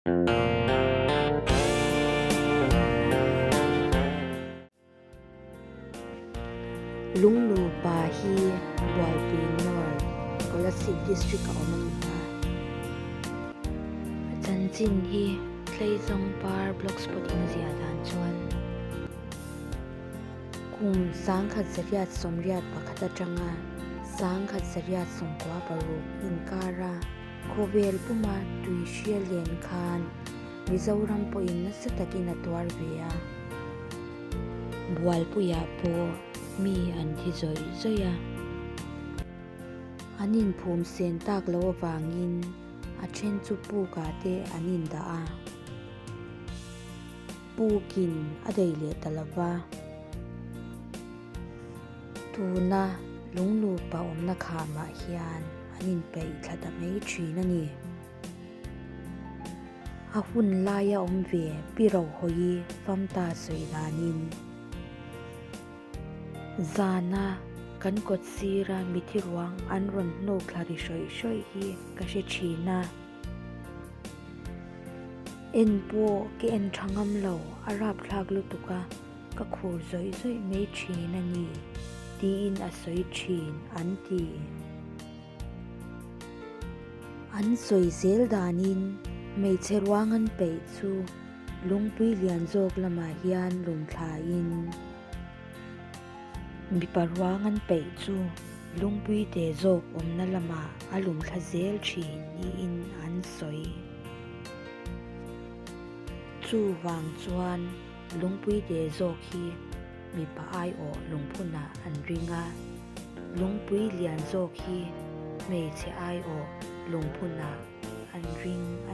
Lunglu pa hi Bualpui North, Kolasib District a awm a ni a. A chanchin hi Tleizawng Par Blogspot in ziah dan chuan kum 1981 atanga 1996 inkara Khawvel puma tui hria len khan Mizoram pawhin nasa takin a tuar ve a. Bualpuiah pawh mi an thi zawih zawih a. An inphum sen tak loh avangin a then chu pukah te an indah a. Pukin a dei leh ta lo va. Tuna lunglupa awmna khamah hian an inpeih thla ta mai thin a ni. A hun laia awm ve Pi Rohawi famta sawi danin, Zana kan kawt sira mithi ruang an rawn hnuk thla ri hrawih hrawih hi ka hre thin a. En pawh ka en tha ngam lo, a rapthlak lutuk a. Ka khur zawih zawih mai thin a ni, tiin a sawi thin, an ti. An sawi zel danin hmeichhe ruang an peih chu lungpui lian zawk lamah hian lum thlain mipa ruang an peih chu lungpui te zawk awmna lamah a lum thla zel thin niin an sawi. Chuvang chuan. Lungpui te zawk hi mipa aiawh lungphunah an ring a, lungpui lian zawk hi hmeichhe aiawh lungphunah an ring a ni.